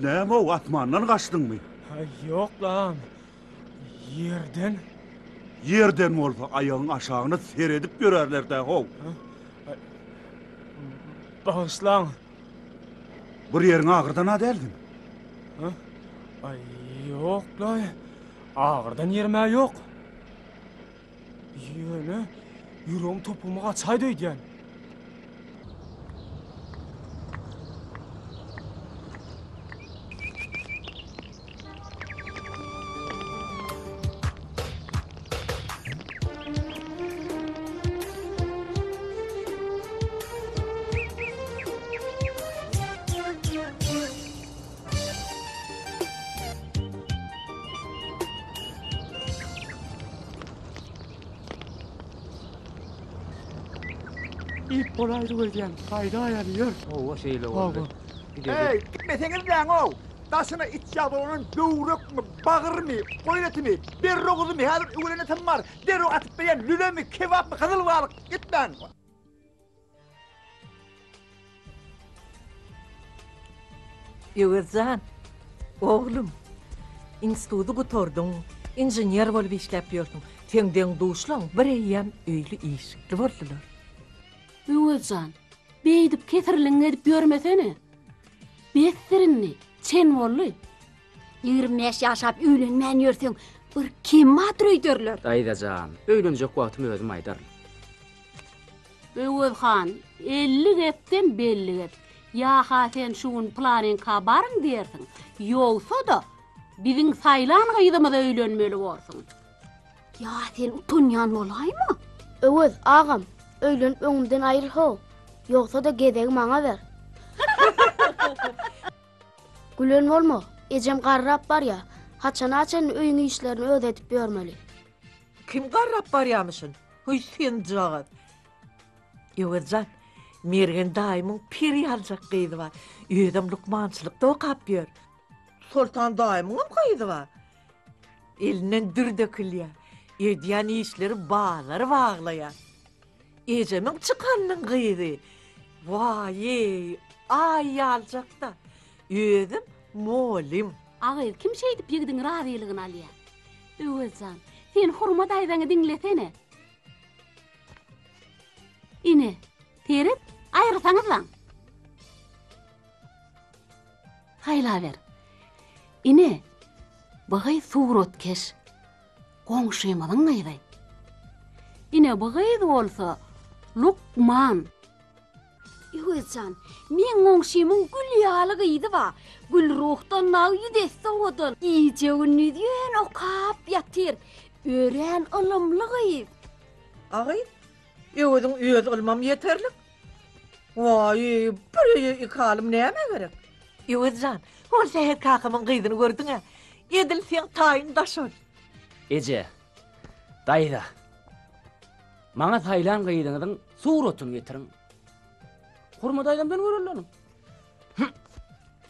Näme-ow, asmandan gaçdyňmy? Ýok lan, ýerden. Ýerden bolsa aýagyň aşagyna seredip ýörärler-dä, how. Bagyşlaň. Bir ýeriňi agyrdan-a däldiň? Aý, ýok-laý, agyrdan ýerim-ä ýok. Ýöne ýüregim topugyma gaçaýdy öýdýän. Iýip bolaýdyk öýdýän. Gaýdaýaly ýör. Hawa şeýle boldy. Eý, gitmeseňizläň-ow! Daşyna iç ýag dolanan böwrekmi, bagyrmy, goýun etimi, berroguzymy, häzir üwelen etim bar, derrew atyp berýän lülemi, kebapmy, gyzyl balyk, gitmäň! Öwez jan, oglum, instituty gutardyň, inžener bolup işläp ýörsüň. Seň deň-duşlaň bir eýýäm öýli-işikli boldular. Öwez jan, beýdip kesirligiňi edip ýörmesene. Besdir indi, çen boldy. 25 ýaşap öýlenmän ýörseň, bir kem bardyr öýderler. Daýza jan, öýlenjek wagtym özüm aýdaryn. Öwez han, 50 gepden belli gep. Ýa-ha sen şu gün pylanyňka baryň diýersiň, ýogsa-da, biziň saýlan gyzymyza öýlenmeli borsuň. Ýa sen utanýan bolaýma? Öwez, agam, öýlenip öňümden aýryl how. Ýogsa-da gezegi maňa ber. Gülen bolma, ejem garrap barýa. Haçana çenli öýüň işlerini özi edip ýörmeli. Kim garrap barýamyşyn? Höý senjagaz. Öwez jan, Mergen daýymyň peri ýaljak gyzy bar. Özem lukmançylykda okap ýör. Soltan daýymyňam gyzy bar. Elinden dür dökülýär. Edýän işleri bazary baglaýar. Ejemiň çykanynyň gyzy. Waý-eý, aý ýaljak-da. Özem mugallym. A gyz, kim şeýdip ýigidiň razylygyny alýar? Öwez jan, sen Hurma daýzaňy diňlesene. Ine, seret, aýrylsaňyzlaň. Saýlaber. Ine, bu gyz suratkeş. Goňşymyzyň gyzy. Ine, bu gyz bolsa lukman. Öwez jan, meň goňşymyň gül ýaly gyzy bar. Gülruhdan dagy ýüz esse owadan. Gije-gündiz ýöne okap ýatyr. Örän ylymly gyz. A gyz, Öweziň öz ylmam ýeterlik. Waý, bir öýe iki alym nämä gerek? Öwez jan, hol Sähet kakamyň gyzyny gördüň-ä? Edil seň taýyň daş ol. Eje, daýza, maňa saýlan gyzyňyzyň suratyny getiriň. Hurma daýzamdan göreliň.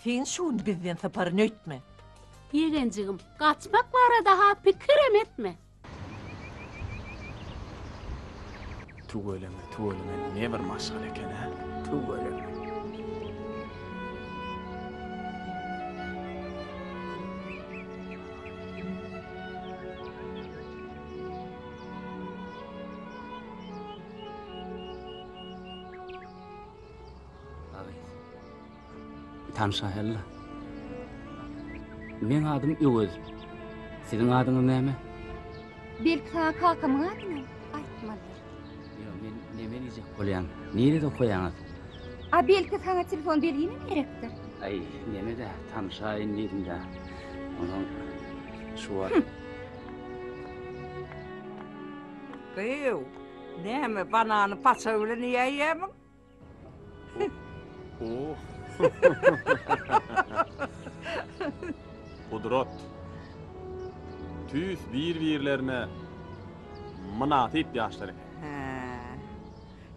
Sen şu gün bizden syparyn öýtme. Ýegenjigim, gaçmak barada-ha pikirem etme. Tüweleme, tüweleme, ne bir maşgala eken, hä? Tüweleme. Tanşaýaly. Meň adym Öwez. Siziň adyňyz näme? Belki saňa kakamyň adyny aýtmalydyr. Ýok, men neme diýjek bolýan? Nirede okaýaňyz? A belki saňa telefon belgimem gerekdir? Aý, neme-dä, tanşaýyn diýdim-dä. Onsoň şu wagt. Gyýw, näme, banany paçagy bilen iýäýýärmiň? Oh. Gudrat. Tüýs bir-birlerine mynasyp ýaşlar eken. Hä.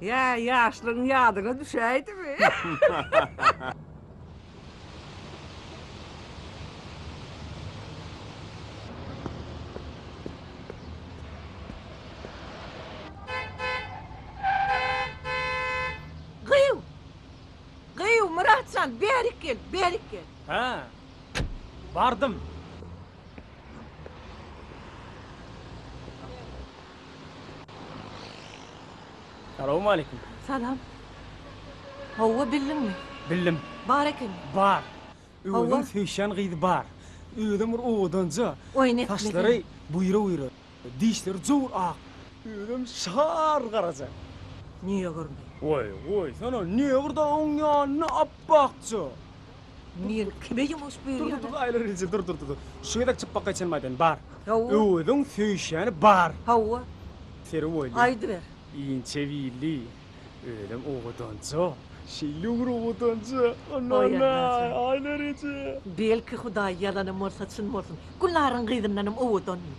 Ýa ýaşlygyň ýadyňa düşäýdimi? jan, bärik gel, bärik gel. Hä, bardym. Salowmaleýkim. Salam. Hawa, bildiňmi? Bildim. Bar ekeni. Bar. Hawa. Öweziň söýüşýän gyzy bar. Özem bir owadanja. Oýun etmesene. Saçlary buýra-buýra. Dişleri jowur ak. Özem şar garaja. Negrmi? Goý, goýsana, negr-da oň ýanynda apbakja. Men kime ýumuş Dur, dur, dur, buýurýan? Aýlar eje, dur, dur, dur. Şu gezek çypbakaý çenimi aýdaýyn, bar. Hawa. Öweziň söýüşýäni bar. Hawa. Seri boýly. Aýdyber. Inçe billi. Özem owadanja. Şeýle bir owadanja. Goý, Anana, Allajan. Aýlar eje. Belki Hudaý ýalanam bolsa çyn bolsun. Gülnaryň gyzyndanam owadanmy?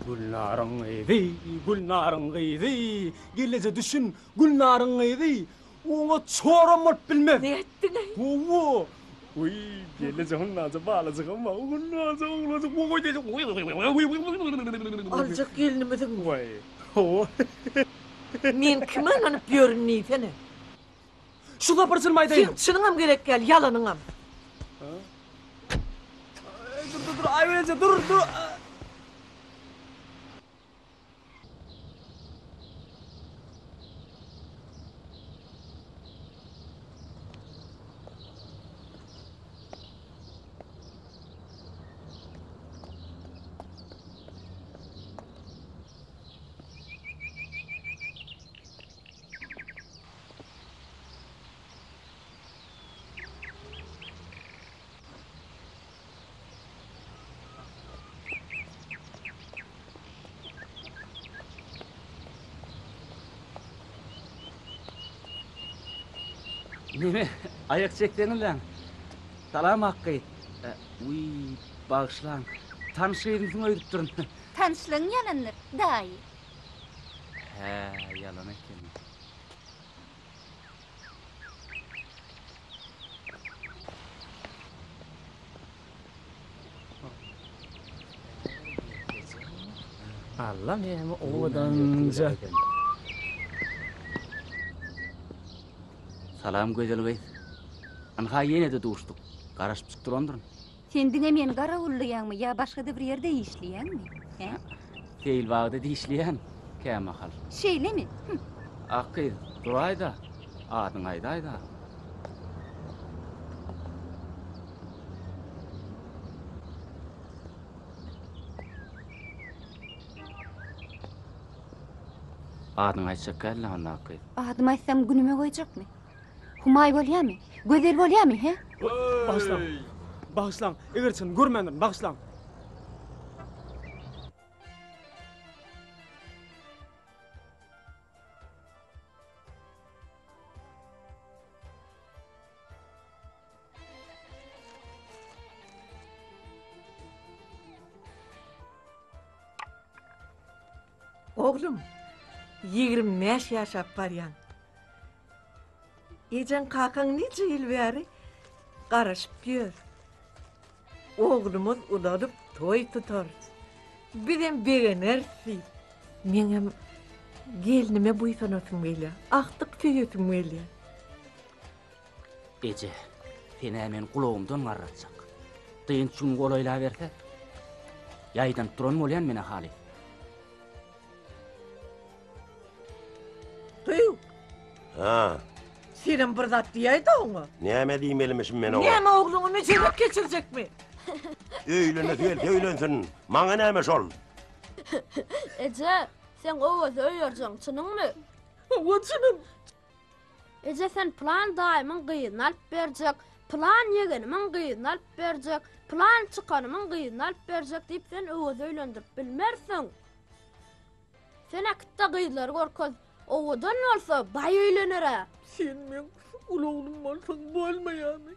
Gülnaryň gyzy, Gülnaryň gyzy, gelneje düşün, Gülnaryň gyzy oňa çoram bolup bilmez. Nätdiň-eý? Hawa. Wiý, gelneje hondanca balajygam bar, hondanca oglanjyk. Aljak gelnimiziňmi? Waý, hawa. Men kime ynanyp ýörün diýsene. Şu sapar çynymy aýdaýyn. Seň çynyňam gerek däl, ýalanyňam. Dur, dur, dur, Aýgül eje, dur, dur. Neme, aýak çekseňizläň. Salam Akgy. Wiý, bagyşlaň. Tanyş gyzymsyň öýdüpdirin. Tanyşlygyň ýalandyr, daýy. Hä, ýalan ekeni. Alla näme owadanja. Salam gözel gyz. Ynha ýene-de duşduk. Garaşyp durandyryn. Sen diňe meni garawullaýaňmy ýa başga-da bir ýerde işleýäňmi? Hä? Seýilbagda dişleýän kämahal. Şeýlemi? Hüm. Ak gyz, duraý-da, adyňy aýdaý-da. Adyňy aýtjak däl-le onda, ak gyz. Adymy aýtsam günüme goýjakmy? Humaý bolýamy? Gözel bolýamy, he? Bagyşlaň. Bagyşlaň. Eger çyn görmändirin, bagyşlaň. Oglum, 25 ýaşap barýaň. Ejeň kakaň nije ýyl bäri garaşyp ýör. Oglumyz ulalyp toý tutarys. Bizem begeneris diýip. Meňem gelnime buýsanasym gelýär. Agtyk söýesim gelýär. Eje, sen-ä meni gulagymdan garratjak. Dynç gün golaýlaberse, ýaýdanyp duran bolýan men-ä halys. Gyw! Ha. Senem bir zat diýäý-de oňa. Näme diýmelimişim men oňa? Näme ogluňy müjewür geçirjekmi? Öýlenesi gelse öýlensin. Maňa näme şol? Eje, seň Öwezi öýerjegiň çynyňmy? Hawa, çynym. Eje sen pylan daýymyň gyzyny alyp berjek, pylan ýegenimiň gyzyny alyp berjek, pylan çykanymyň gyzyny alyp berjek diýip sen Öwezi öýlendirip bilmersiň. Sen äkitde gyzlary görkez. Owadan bolsa baý öýlener-ä. Sen meň uly oglum bolsaň bolmaýarmy?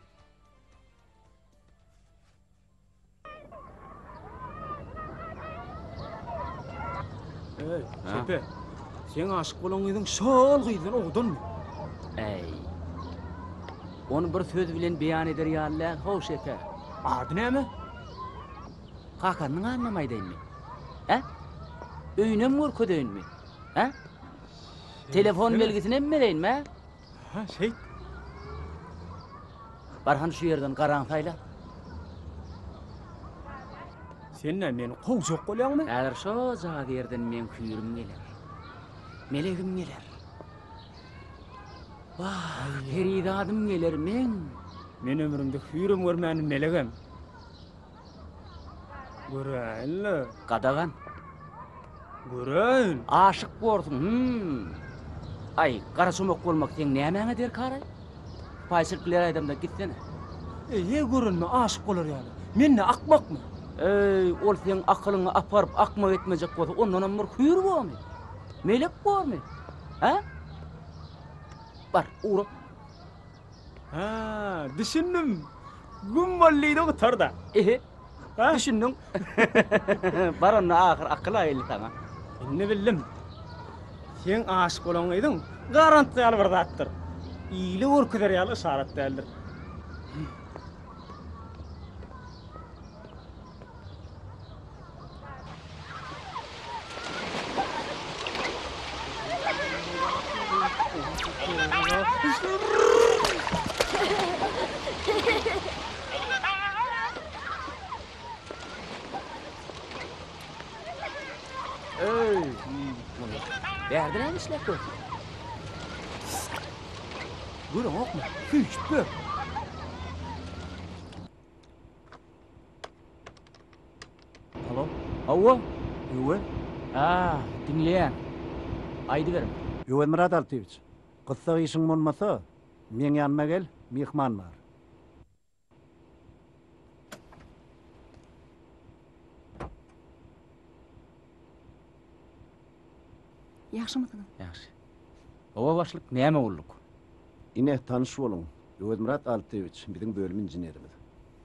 Eý, Şepe. Seň aşyk bolan gyzyň şol gyzdan owadanmy? Eý. Ony bir söz bilen beýan eder ýaly däl, how Şepe. Ady näme? Kakanyň adynam aýdaýynmy? Hä? Öýünem görkezeýinmi? Hä? Telefon belgisinem bereýinmi, hä? Hä, şeýt. Bar hany şu ýerden garaň saýla. Sen nä meni kowjak bolýaňmy? Häzir şojagaz ýerden meň hüýrüm geler. Melegim geler. Wah, perizadym geler meň. Men ömrümde hüýrem görmändim, melegem. Göräýin-le. Gadagan. Göräýin. Aşyk borsuň, hüm. Aý, garaçomak bolmak seň nämäňe derkar-aý? Sypaýyçylyk biler aýdamda gitsene. Eý, görenime aşyk bolar ýaly. Men nä akmakmy? Eý, ol seň akylyňy aparyp akmak etmejek bolsa, ondanam bir hüýr bormy? Melek bormy? Hä? Bar, ugra. Hä, düşündim. Güm bol diýdi gutar-da. Ehe, düşündiň. Bar onda ahyr akyl aýyldy saňa. Indi bildim. Seň aşyk bolan gyzyň garantgy ýaly bir zatdyr. Ile görkezer ýaly yşarat däldir. Öý, muny bärde näme işläp ýörsüň? Göreňokmy? Süýşüp ýör. Halo? Hawa. Öwez? Ha, diňleýän. Aýdyberiň. Öwezmyrat Altyýewiç, gyssag işiň bolmasa, meň ýanyma gel, myhman bar. Ýagşymysyňyz? Ýagşy. Hawa başlyk, näme gulluk? Ine, tanyş boluň, Öwezmyrat Altyýewiç, biziň bölüm inženerimiz.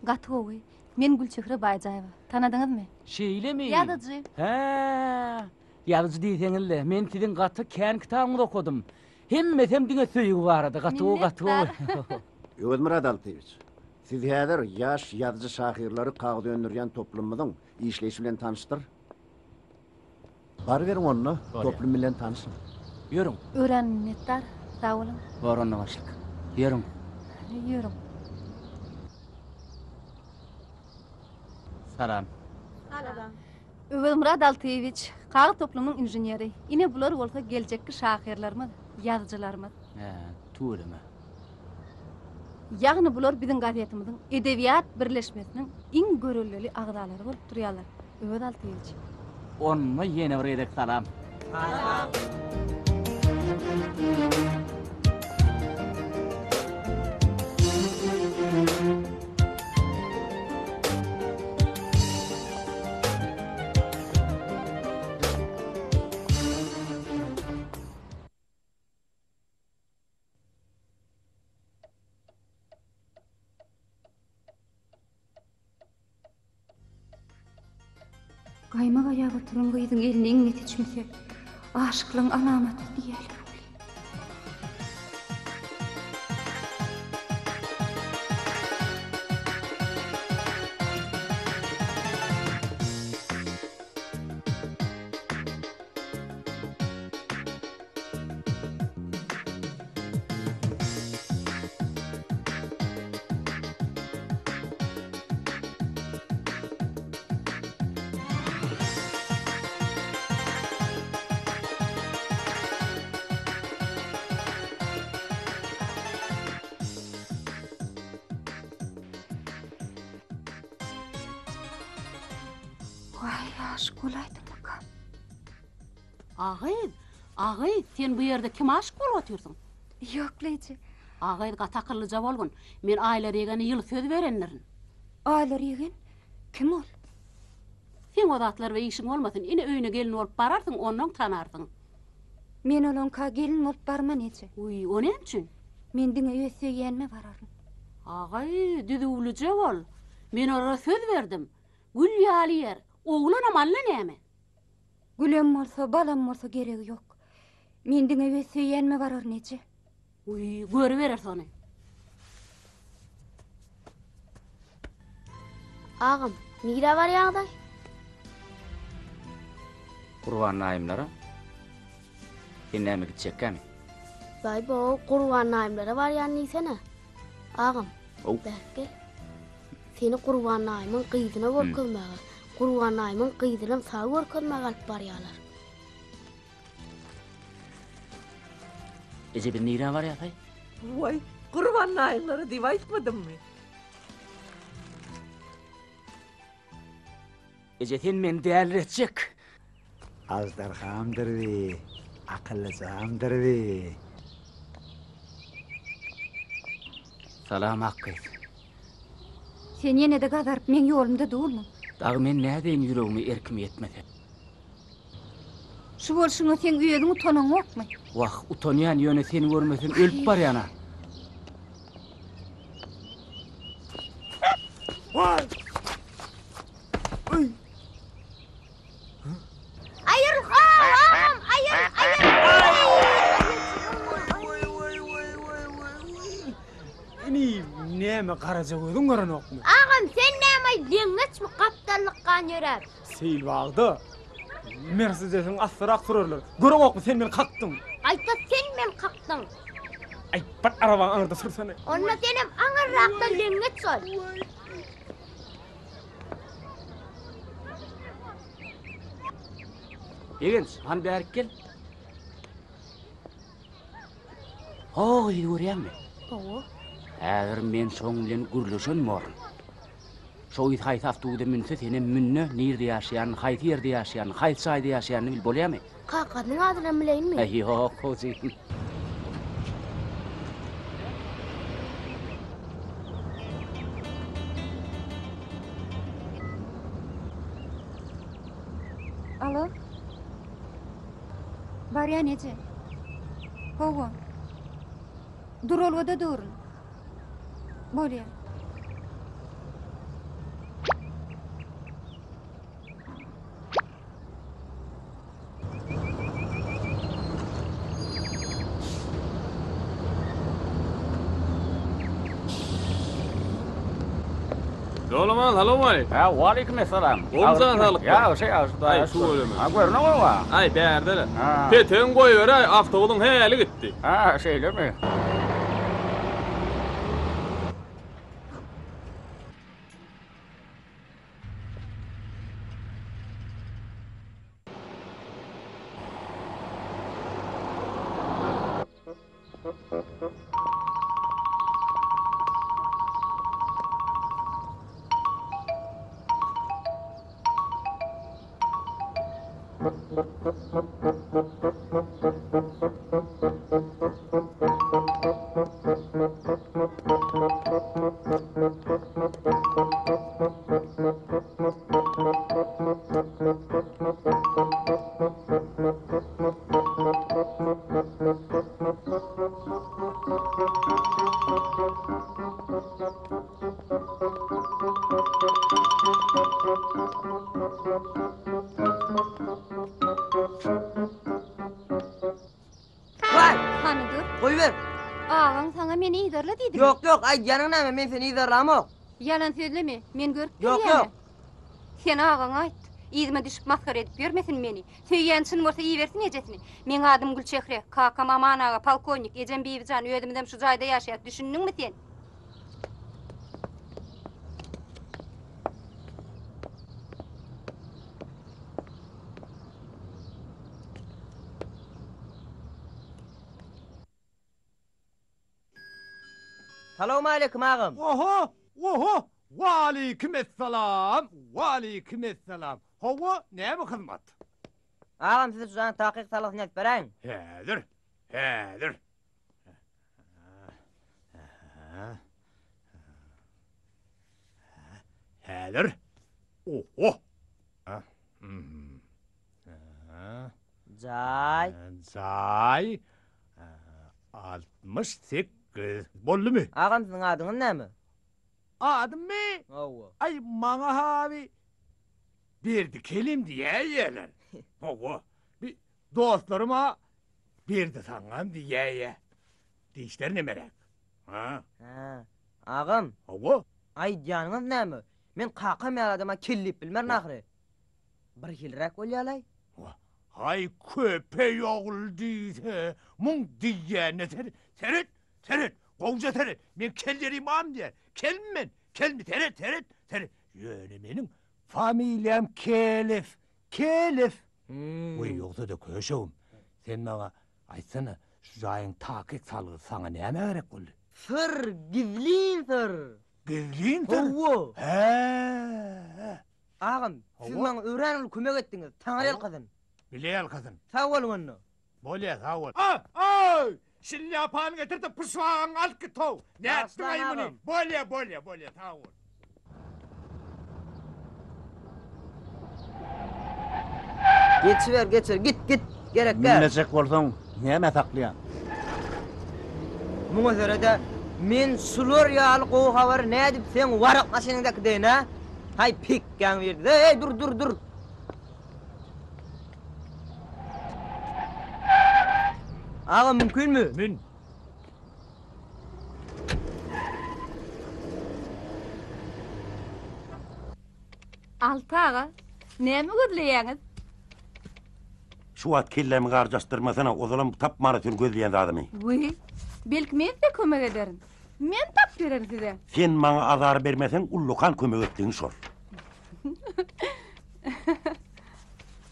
Gaty gowy. Men Gülçehre Baýjaýewa. Tanadyňyzmy? Şeýlemi? Ýazyjy. Hä, ýazyjy diýseňiz-le, men siziň gaty kän kitabyňyzy okadym. Hemmesem diňe söýgi barada. Gaty gowy, gaty gowy. Minnetdar. Öwezmyrat Altyýewiç, siz häzir ýaş ýazyjy-şahyrlary kagyz öndürýän toplumymyzyň işleýşi bilen tanyşdyr. Baryberiň onda, toplum bilen tanyşyň. Ýörüň. Örän minnetdar, sag boluň. Bor onda başlyk. Ýörüň. Ýörüň. Salam. Salam. Öwezmyrat Altyýewiç, kagyz toplumynyň inženeri. Ine bular bolsa geljekki şahyrlarymyz, ýazyjylarymyz. Hä, tüweleme. Ýagny bular biziň gazetimiziň edebiýat birleşmesiniň iň göreldeli agzalary bolup durýarlar. Öwez Altyýewiç. Onda ýene bir gezek salam. Salam. Gaýmak aýap oturan gyzyň eline iňňe seçmese, aşyklygyň alamaty diýýärler welin. Waý, aşyk bolaýdymmyka? A gyz, a gyz, sen bu ýerde kime aşyk bolup otyrsyň? Ýok, Leýji. A gyz, gaty akyllyja bolgun. Men Aýlar ýegene ýyly söz berendirin. Aýlar ýegen? Kim ol? Seň o zatlar bilen işiň bolmasyn. Ine, öýüne gelin bolup bararsyň, onnoň tanarsyň. Men olaňka gelin bolup barman, eje. Wiý, o näme üçin? Men diňe öz söýýänime bararyn. A gyz, düzüwlije bol. Men olara söz berdim. Gül ýaly ýer. Oglanam alla näme? Gülem bolsa, balam bolsa geregi ýok. Men diňe öz söýýänime bararyn eje. Wiý, görübereris ony. Agam, nirä barýaňyzaý? Gurban daýymlara. Sen näme gitjekkämi? Baý-bo, Gurban daýymlara barýan diýsene. Agam. Ow. Bärik gel. Seni Gurban daýymyň gyzyna görkezmäge, Gurban daýymyň gyzynam saňa görkezmäge alyp barýarlar. Eje biz nirä barýas-aý? Waý, Gurban daýyňlara diýip aýtmadymmy? Eje sen meni däliretjek. Aždarhamdyr bi, akyllyjamdyr bi. Salam Akgyz. Sen ýene-de gazaryp meň ýolumda durmyň? Dagy men nädeýin ýüregime erkim ýetmese. Şu bolşuňa seň özüň utanaňokmy? Wah, utanýan ýöne seni görmesem ölüp barýan-a. Aýyr, how, agam, aýyr, aýyr! Ini näme garaja gözüň görenokmy? Agam, sen näme leňňeçmi gapdallykgan ýöräp? Seýilbagda Mersedesiň assyrak sürerler. Göreňokmy sen meni kakdyň. Gaýta sen meni kakdyň. Aý, bir arabaň aňyrda sürsene. Onda senem aňyrrakda leňňeç ol. Begenç, hany bärik gel. Ho, gyzy görýäňmi? Hawa. Häzir men şoň bilen gürleşen borun. Şo gyz haýsy awtobusa münse, senem mün-de, nirde ýaşaýanyny, haýsy ýerde ýaşaýanyny, haýsy jaýda ýaşaýanyny bil, bolýamy? Kakasynyň adynam bileýinmi? Äý, ýok, hojy. Alo. Barýan eje. Hawa. Duralgada durun. Bolýar. Ýolaman salowmaleýkim. Hä, waleýkim essalam. Gowmy jan saglyk? Ýagşy, ýagşy, Hudaýa Aý, tüweleme. Ha, görüne gowa. Aý, bärde-le. Ha. Petegiňi goýberäý, awtobusyň häli gitdi. Ha, şeýlemi? Waý! Hany dur. Goýber. Agaň saňa meni yzarla diýdimi? Ýok, ýok, aýdýanyň näme, men seni yzarlamok. Ýalan sözleme, men görüp Ýok, durýan-a. ýok. Sen agaňa aýt. Yzyma düşüp masgara edip ýörmesin meni. Söýýän çyn bolsa ibersin ejesini. Meň adym Gülçehre, kakam Aman aga, polkownik, ejem Bibijan, özümizem şu jaýda ýaşaýas, düşündiňmi sen? Salowmaleýkim agam. Oho, oho, waleýkim essalam, waleýkim essalam. Hawa, näme hyzmat? Agam siz şu jaýyň takyk salgysyny ýazyp beräýiň. Häzir, häzir. Häzir. Oho. Jaý. Jaý. 68. Boldumy? Agam siziň adyňyz näme? Adymmy? Hawa. Aý, maňa haby Berdi kelim diýäýýärler. Hawa. Bi dostlarym-a Berdi saňňam diýäýýä. Dişler nemeräk? Ha? Hä. Agam. Hawa. Aýdýanyňyz näme? Men kakam ýaly adama kellip bilmerin ahyry. Birhiliräk bolýalaý. Haý köpeý ogul diýse, muň diýýänine seret, seret, seret! Gowja seret, men kel ýerim barmy diýýär. Kelmi men? Kelmi? Seret, seret, seret. Ýöne meniň familiýam Kelew. Kelew! Weý, ýogsa-da köşegim, sen maňa aýtsana, şu jaýyň takyk salgysy saňa nämä gerek boldy? Syr, gizlin syr. Gizlin syr? Hawa. Hä-ä. Agam, siz maňa örän uly kömek etdiňiz. Taňry ýalkasyn. Bile ýalkasyn. Sag boluň onda. Bolýa, sag bol. A-aý! Şlýapany getir-de pyşbagyňy alyp git-how! Nätdiň-aý muny? Bolýa, bolýa, bolýa, sag bol. Geçiber, geçiber, git, git, gerek däl. Münmejek bolsaň, nämä saklaýaň? Muňa seret-ä, men şular ýaly gowy habary nädip seň warak maşynyňda äkideýin-ä? Haý, pekgäň birdi. Eý, dur, dur, dur! Aga mümkinmi? Mün. Alty aga, näme gözleýäňiz? Şu wagt kellämi garjaşdyrmasana, ozalam tapman otyr gözleýän zadymy. Wiý, belki men size kömek ederin. Men tap bererin size. Sen maňa azar bermeseň, ullakan kömek etdigiň şol.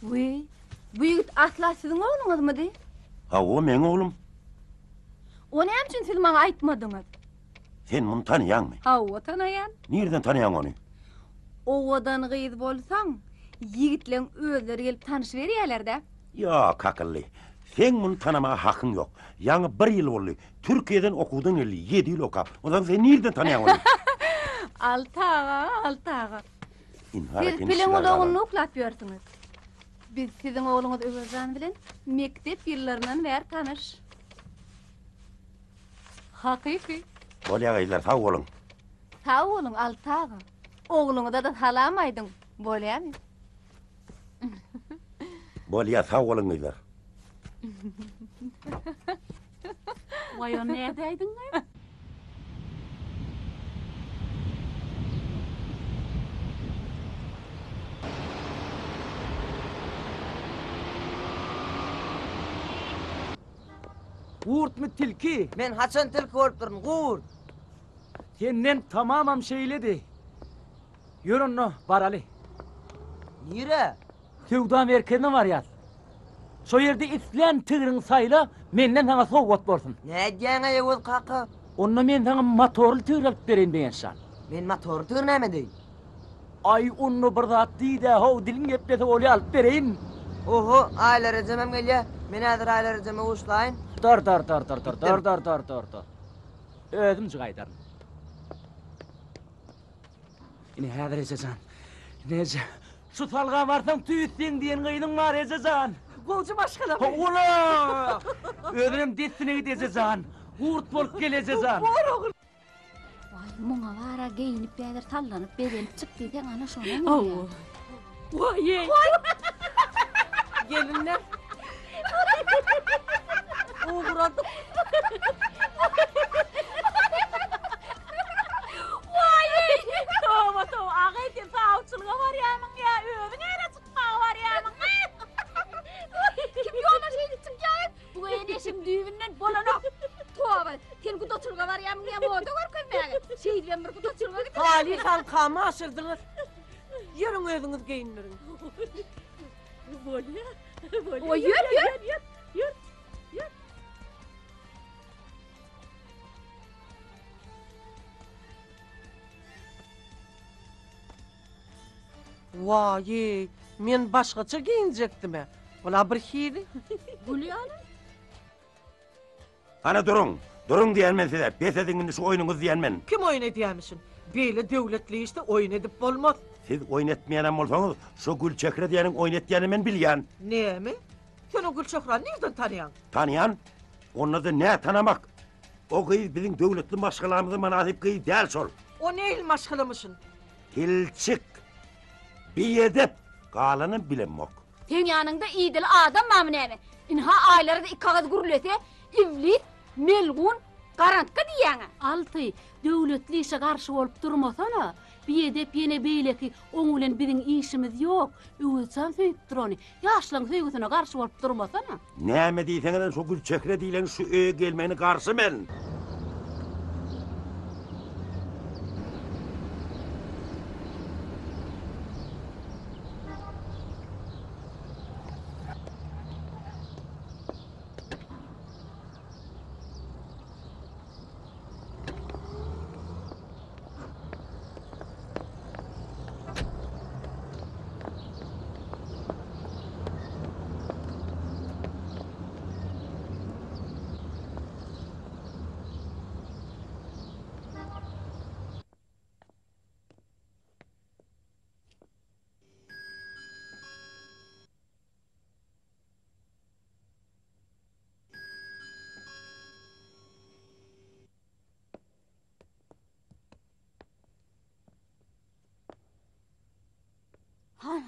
Wiý, bu ýigit asla siziň ogluňyzmydy? Hawa, meň oglum. O näme üçin siz maňa aýtmadyňyz? Sen muny tanaýaňmy? Hawa, tanaýan. Nireden tanaýaň ony? Owadan gyz bolsaň, ýigitleň özleri gelip tanyşyberýäler-dä. Ýok, akylly. Seň muny tanamaga hakyň ýok. Ýaňy bir ýyl boldy. Türkiýeden okuwdan geldi, ýedi ýyl okap. Onsoň sen nireden tanaýaň ony? Alty aga, Alty aga. Ynha, Siz eken piliň işler ulagynda galan. uklap ýörsüňiz. Biz siziň ogluňyz Öwezjan bilen mekdep ýyllaryndan bäri tanyş. Hakyky. Bolýa gyzlar, sag boluň. Sag boluň, Alty aga. Ogluňyza-da salam aýdyň, bolýamy? Bolýa, sag boluň gyzlar. Waý, ony nädäýdiň? Gurtmy tilki? Men haçan tilki bolupdyryn, gurt? Senden tamamam şeýledi. Ýör onda, baraly. Nirä? Söwda merkezine barýas. Şo ýerde islän tigriňi saýla, menden saňa sowgat bolsun. Nädýäň-aý Öwez kaka? Onda men saňa motorly tigir alyp bereýin Begençjan. Men motorly tigir näme edeýin? Aý, onda bir zat diý-dä, how, diliň geplese bolýa, alyp bereýin. Oho, Aýlar ejemem gelýä. Men häzir Aýlar ejeme buşlaýyn. Dur, dur, dur, dur, dur, dur, dur, dur, dur, dur. Özümjik aýdaryn. Ine häzir eje jan. Ine eje. Şu salga barsaň tüýs seň diýen gyzyň bar eje jan. Gowja maşgalamy? Hawa. Özünem dessine git eje jan. Gurt bolup gel eje jan. Bor ogul. Waý, muňa bara geýinip häzir sallanyp bezenip çyk diýseň ana şonam Hawa. Waý-eý. Gelinler. Ugradyk. Waý-eý. Toba, toba. Aga, sen sawçylyga barýarmyň ýa özüň ere çykmaga barýarmyň? Kim ýola şeýdip çykýar? Bu eneşiň düýbünden bolanok. Toba, sen gudaçylyga barýarmyň ýa moda görkezmäge? Şeýdibem bir gudaçylyga gidilermi? Halys halkamy aşyrdyňyz. Ýörüň özüňiz geýindiriň. Bolýa. Bolýa. Oý, ýör, ýör. Ýör, ýör. Ýör. Waý, men başgaça geýinjekdim-ä. Bula bir hili. Gül ýaly. Hany duruň! Duruň diýýän men size! Bes ediň indi şu oýnuňyzy diýýän men! Kim oýun edýämişin? Beýle döwletli işde oýun edip bolmaz. Siz oýun etmeýänem bolsaňyz, şo Gülçehre diýeniň oýun etýänini men bilýän. Näme? Sen o Gülçehrany nirden tanaýaň? Tanaýan? Onda-da nä tanamak? O gyz biziň döwletli maşgalamyza mynasyp gyz däl şol. O nähili maşgalamyşyn? Tilçik! Biedep! Galanam bilemok. Seň ýanyňda idili adam barmy näme? Ynha Aýlara-da iki agyz gürlese, iblis, melgun, garantga diýýäň-ä. Alty, döwletli işe garşy bolup durmasana. Biedep ýene beýleki, oň bilen biziň işimiz ýok. Öwezjan söýüpdir ony. Ýaşlaň söýgüsine garşy bolup durmasana. Näme diýseňizem şo Gülçehre diýlen şu öýe gelmegine garşy men.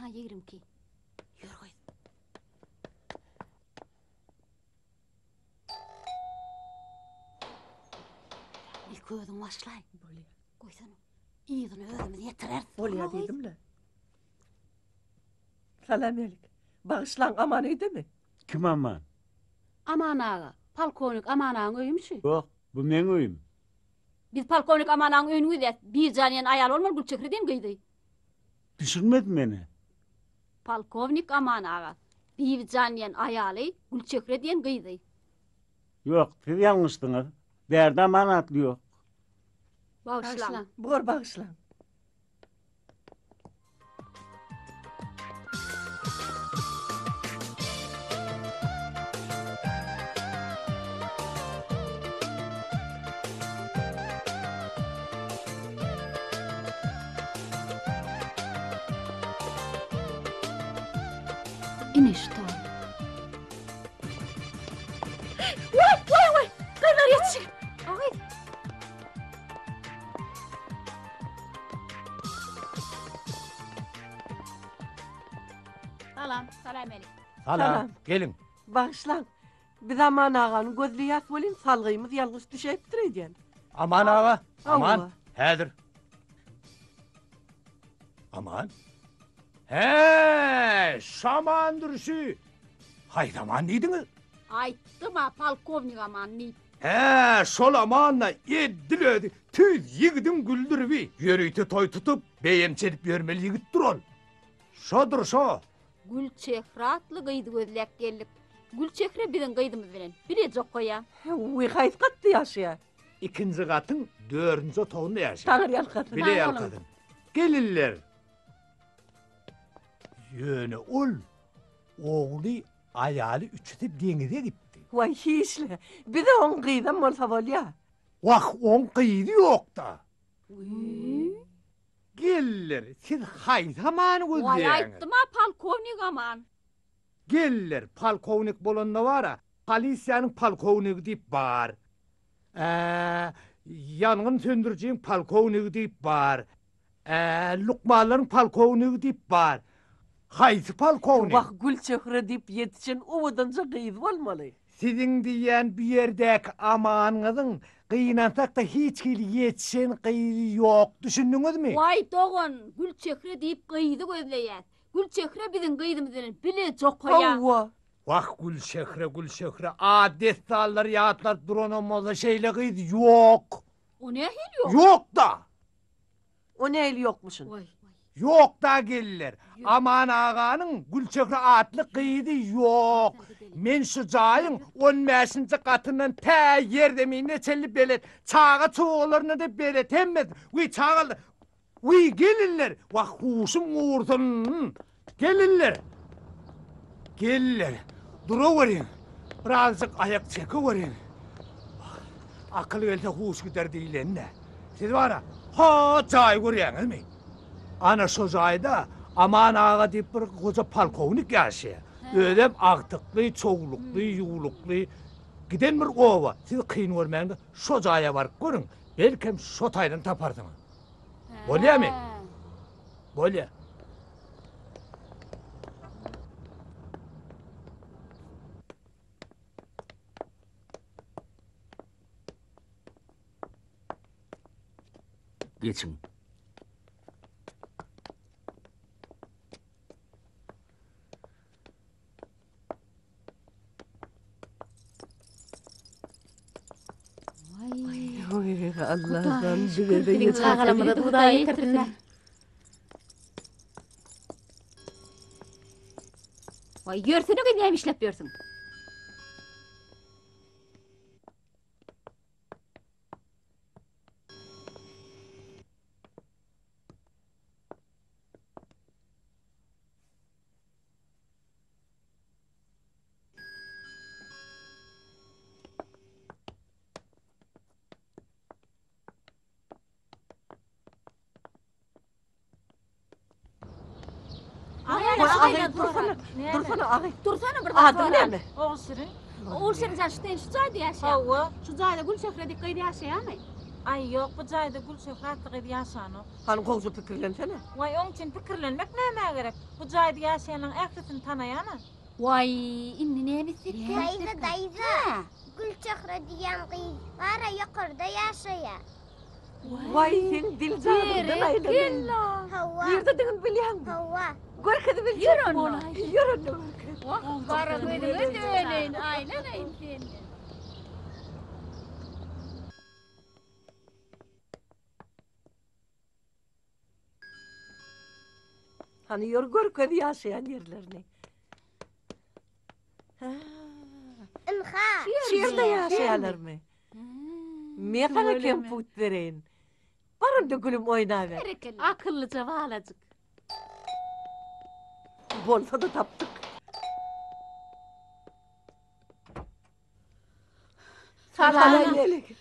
Ana 22. Ýör gyz. Ilki özüň başlaý. Bolýar. Goýsana. Yzyny özümiz ýetireris. Bolýar diýdim-le. Salam elik. Bagyşlaň, Aman öýdemi? Kim Aman? Aman aga, polkownik Aman agaň öýümi şu? Ýok, bu meň öýüm. Biz polkownik Aman agaň öýüni gözläs. Birjan diýen aýal bolmaly Gülçehre diýen gyzy. Düşünmedim men-ä. Polkownik Aman aga, Bibijan diýen aýaly, Gülçehre diýen gyzy. Ýok, siz ýalňyşdyňyz. Bärde Aman atly ýok. Bagyşlaň. Bor, bagyşlaň. Ine şu toý. Waý, waý, waý! Gyzlar ýetişiň! Agy. Salam, salam elik. Salam, geliň. Bagyşlaň, Biz Aman agany gözleýäs welin salgymyz ýalňyş düşäýipdir öýdýän. Aman aga, Aman, häzir. Aman? Hä, şamandyr şu. Haýsy Aman diýdiňiz? Aýtdym-a, polkownik Aman diýip. Hä, şol Aman-da edil özi tüýs ýigidiň güldüribi. Ýörite toý tutup, beýemçi edip ýörmeli ýigitdir ol. Şodur şo. Gülçehre atly gyzy gözläp geldik. Gülçehre biziň gyzymyz bilen bileje okaýar. Wiý, haýsy gatda ýaşaýar? Ikinji gatyň dördünji otagynda ýaşaýar. Taňry ýalkasyn. Bile ýalkasyn. Gelinler. Ýöne ol ogly, aýaly üçüsi deňize gitdi. Waý, hiç-le. Bize oň gyzam bolsa bolýar. Wah, oň gyzy ýok-da. Geller, siz haýsy Amany Waý, gözleýäňiz? aýtdym-a, polkownik Aman. Geller, polkownik bolanda bar-a, polisiýanyň polkownigi diýip bar. Ä, ýangyn söndürijiň polkownigi diýip bar. Ä, lukmanlaryň polkownigi diýip bar. Haýsy polkownik? Wah, Gülçehre diýip ýetişen owadanja gyz bolmaly. Siziň diýýän bu ýerdäki Amanyňyzyň gynansak-da hiç hili ýetişen gyzy ýok, düşündiňizmi? Waý, dogan, Gülçehre diýip gyzy gözleýäs. Gülçehre biziň gyzymyz bilen bileje okaýar. Hawa. Wah, Gülçehre, Gülçehre, ad-dessanlary ýatladyp duranam bolsa şeýle gyz ýok. O nähili ýok? Ýok-da! O nähili ýokmuşyn? Ýok-da gelinler. Aman aganyň Gülçehre atly gyzy ýok. Men şu jaýyň on bäşinji gatyndan tä ýerzeminine çenli belet. Çaga-çugalaryna-da belet hemmesi. Wiý, çagalar, wiý, gelinler, wah, huşum gursun. Gelinler! Gelinler, duraweriň, birazjyk aýak çekeweriň. Akyl gelse huş gider diýleni-dä. Siz bar-a, ho jaýy görýäňizmi? Ana şo jaýda Aman aga diýip bir goja polkownik ýaşaýar. Özem agtykly, çowlukly, ýuwlukly. Giden bir oba, siz kyn görmäň-de, şo jaýa baryp görüň, belkem şo taýdan taparsyňyz. Bolýamy? Bolýa. Geçiň. Oý, Allah'ım bize de yeter. Çagalarymyza Hudaý ýetirsin. Waý, ýörsene gyz näme işläp ýörsüň? Dursana, agy. Dursana bir zat. Adyň näme? Ogulşirin. Ogulşirin jan şu sen şu jaýda ýaşaýaň. Hawa. Şu jaýda Gülçehre diýip gyz ýaşaýarmy? Aý, ýok, bu jaýda Gülçehre atly gyz ýaşanok. Hany gowja pikirlensene. Waý, oň üçin pikirlenmek nämä gerek? Bu jaýda ýaşaýanlaryň ählisini tanaýan-a. Waý, indi näme etsekkä? Daýza, daýza, Gülçehre diýen gyz bar-a ýokarda ýaşaýar. Waý, seň diljanyňdan aýlanaýyn. Hawa. Nirdedigini bilýäňmi? Hawa. Görkezip biljek onda. Ýör onda görkez. Gara gözüňe döneýin, aýlanaýyn senden. Hany ýör görkez ýaşaýan ýerlerini. Ynha. Şu ýerde ýaşaýarlarmy? Men saňa kemput bereýin. Bar onda gülüm oýnaber. Akyllyja balajyk. Bolsa-da tapdyk. Salam aleyküm.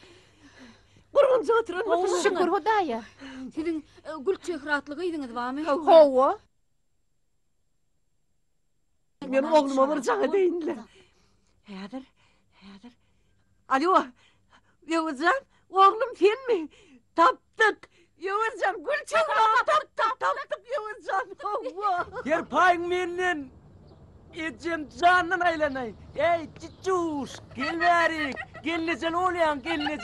Gurgunja oturan bolsun. Şükür Hudaýa. Siziň e, Gülçehre atly gyzyňyz barmy? Hawa. Men ogluma bir jaň edeýin-le. Häzir, häzir. Alo, Öwezjan, oglum senmi? Tapdyk. Öwezjan, Gülçehrany tapdyk, tapdyk Öwezjan. Hawa. Serpaýyň menden. Ejem jandan aýlanaý. Eý, çiçuş, gel bärik. Gelnejeli bolýaň, gelneje.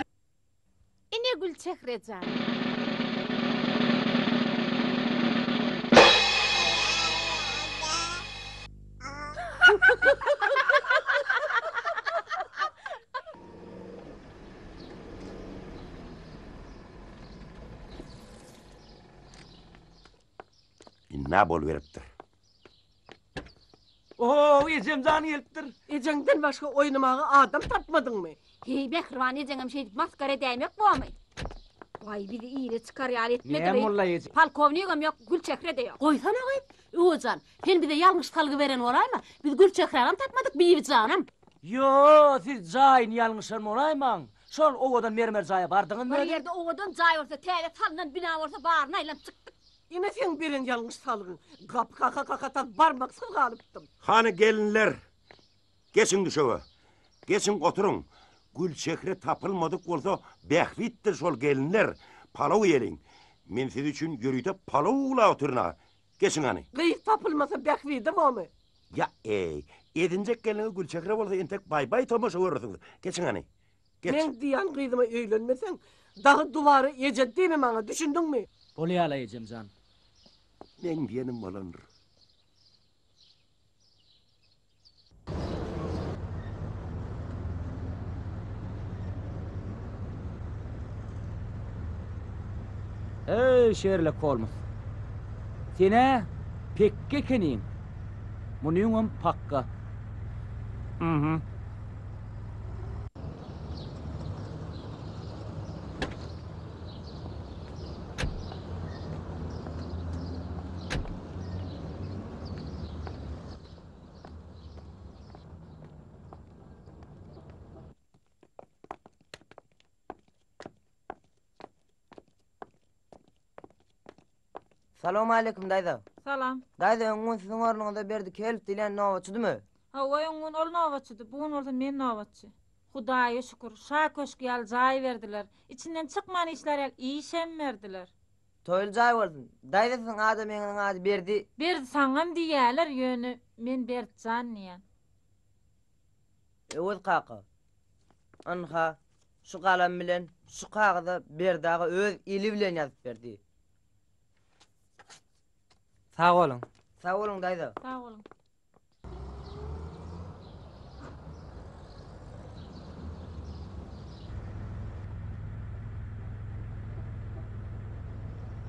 Ine Gülçehre jan. Indi boluberipdir. Oho, ejem jan gelipdir. Ejeňden başga oýnamaga adam tapmadyňmy? Heý, mähriban ejeňem şeýdip masgara edäýmek bormy? Waý, bizi ile çykar ýaly etmedi Näme gyz. molla eje? Polkownikam ýok, Gülçehre-de ýok. Goýsana gyz, Öwejan, sen bize ýalňyş salgy beren bolaýma? Biz Gülçehränem tapmadyk, Bibijanam. Ýo, siz jaýyny ýalňyşan bolaýmaň. Şol owadan mermer jaýa bardyňyzmy Bir özi? ýerde owadan jaý bolsa, täze salnan bina bolsa baryna aýlanyp çykdyk. Ine seň beren ýalňyş salgyň. Gapy kaka-kaka tas barmaksyz galypdym. Hany gelinler, geçiň düşege. Geçiň oturyň. Gülçehre tapylmadyk bolsa bähbitdir şol gelinler. Palaw iýeliň. Men siz üçin ýörite palaw uwlap otyryn-a. Geçiň hany. Gyz tapylmasa bähbide bormy? Ýa-eý, edinjek gelniňiz Gülçehre bolsa entek baý-baý tomaşa görersiňiz. Geçiň hany. Geç. Meň diýýän gyzyma öýlenmeseň, dagy dubara eje diýme maňa, düşündiňmi? Bolýa-la ejem jan. Meň diýenim bolandyr. Eý, Şerlok Holms. Sen-ä pekge ekeniň. Munyňam pakga. Mhm. Salowmaleýkim daýza. Salam. Daýza öň gün siziň ornuňyzda Berdi Kelp diýlen nobatçydymy? Hawa öň gün ol nobatçydy, bu gün bolsa men nobatçy. Hudaýa şükür, şa köşgi ýaly jaý berdiler. Içinden çykman işlär ýaly işem berdiler. Toýly jaý bolsun. Daýza siziň adamyňyzyň ady Berdi. Berdi saňam diýýäler, ýöne men Berdijan diýýän. Öwez kaka. Ynha, şu galam bilen şu kagyza Berdi aga öz eli bilen ýazyp berdi. Sag boluň. Sag boluň daýza. Sag boluň.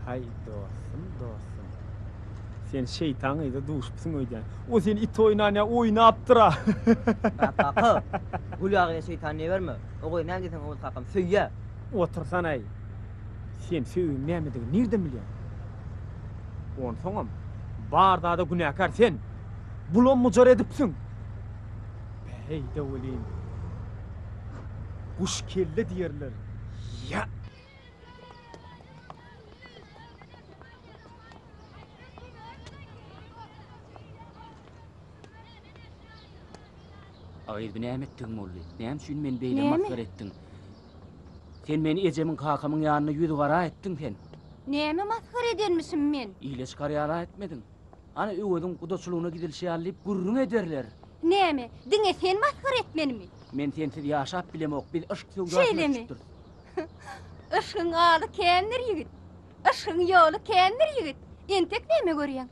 Haý dostum, dostum. Sen şeýtan gyza duşupsyň öýdýän. O seni it oýnan ýa oýnapdyr-a. Kaka, Gül aga şeýtan diýiberme. O gyz näme diýseň Oguz kakam söýýä. Otursana-aý. Sen söýgiň nämedigini nirden bilýäň? Onsoňam, bar zada günäkär sen. Bulam-bujar edipsiň. Päheý-de welin, guş kelle diýerler. Ýa! A gyz, bu näme etdigiň boldy? Näme üçin meni beýle Näme? masgara etdiň? Sen meni ejemiň kakamyň ýanynda ýüzügara etdiň sen. Näme masgara edenmişim men? Ile çykar ýaly etmediň. Ana Öweziň gudaçylygyna gidilişi ýaly diýip gürrüň ederler. Näme, diňe sen masgara etmenimi? Men sensiz ýaşap bilemok, biz yşk söwdasyna Şeýlemi? düşüpdiris. Yşgyň aly kändir ýigit. Yşgyň ýoly kändir ýigit. Entek näme görýäň?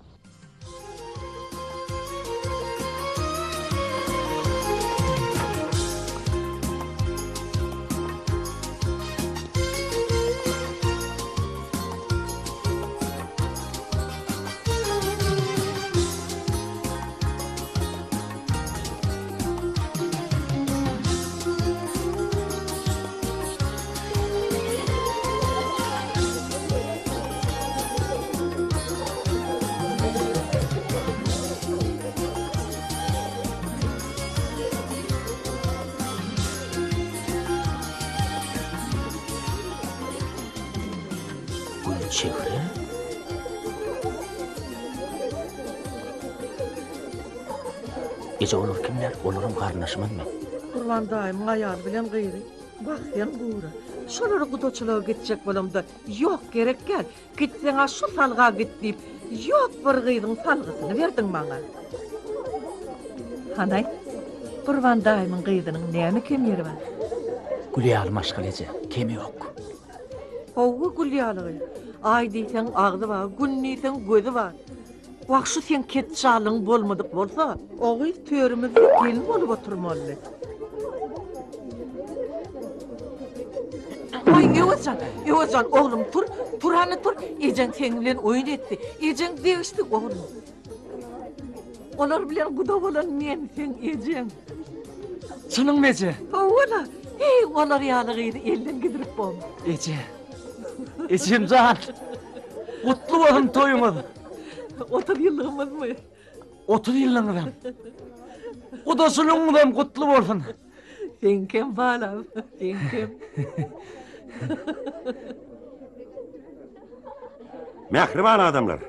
Gülçehre? Eje olar kimler? Olaryň garyndaşymyzmy? Gurban daýymyň aýaly bilen gyzy. Wah sen gura. Şolara gudaçylyga gitjek bolamda, ýok gerek däl. Gitseň-ä şu salga git diýip, ýok bir gyzyň salgysyny berdiň maňa. Hany aýt, Gurban daýymyň gyzynyň näme kem ýeri bar? Gül ýaly maşgala eje, kemi ýok. Hawa gül ýaly gyz. Aý diýseň agzy bar, gün diýseň gözi bar. Wah şu seň ketjalygyň bolmadyk bolsa, o gyz törümizde gelin bolup oturmalydy. Waý Öwezjan, Öwezjan oglum tur, tur hany tur, ejeň seň bilen oýun etdi, ejeň degişdi oglum. Olar bilen guda bolan men seň ejeň. Çynyňmy eje? Hawa-la, heý olar ýaly gyzy elden gidirip bolmaz. Eje. Ejem jan. Gutly bolsun toýuňyz. 30 ýyllygymyzmy? 30 ýyllygyňyzam. Gudaçylygyňyzam gutly bolsun. Seňkem balam, seňkem. Mähriban adamlar,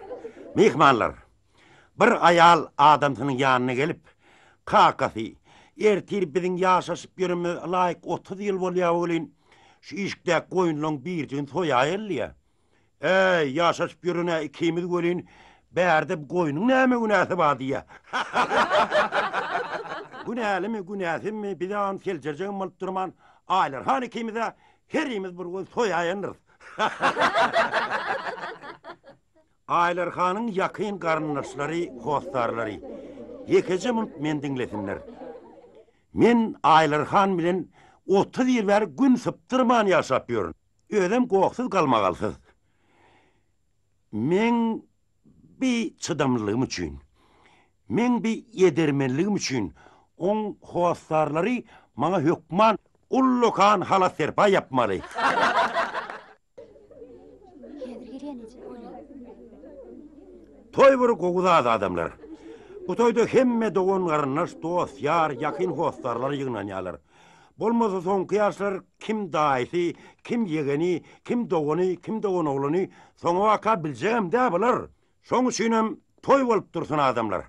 myhmanlar! Bir aýal adamsynyň ýanyna gelip, Kakasy, ertir biziň ýaşaşyp ýörenimize ylaýyk 30 ýyl bolýar welin, şu işikdäki goýunlaň birjigini soýaýaly diýýär. Äý, ýaşaşyp ýören-ä ikimiz welin, bärde bu goýnuň näme günäsi bar diýýär. Günälimi, günäsizmi, biz-ä ony seljerjegem bolup durman, Aýlar han ikimiz-ä herimiz bir goýun soýaýandyrys. Aýlar hanyň ýakyn garyndaşlary, hossarlary, ýekeje munt meni diňlesinler. Men Aýlar han bilen 30 ýyl bäri gün sypdyrman ýaşap ýörün. Özem gohsuz galmagalsyz. Meň bi çydamlylygym üçin, meň bi edermenligim üçin oň hossarlary maňa hökman ullakan halat-serpaý ýapmaly. Toý bir gowy zat adamlar. Bu toýda hemme dogan-garyndaş, dost-ýar, ýakyn hossarlar ýygnanýarlar. Bolmasa soňky ýaşlar kim daýysy, kim ýegeni, kim dogany, kim doganoglany soňabaka biljegem dä bular. Şoň üçinem toý bolup dursun adamlar.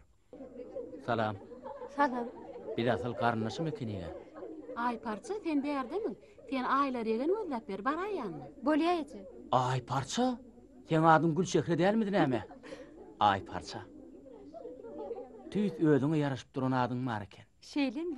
Salam. Salam. Biz asyl garyndaşym ekeniga. Aýparça sen bärdemiň? Sen Aýlar ýegen gözläp ber, baraý ýanyna. Bolýa eje. Aýparça? Seň adyň Gülçehre dälmidi näme? Aýparça. Tüýs özüňe ýaraşyp duran adyň bar eken. Şeýlemi?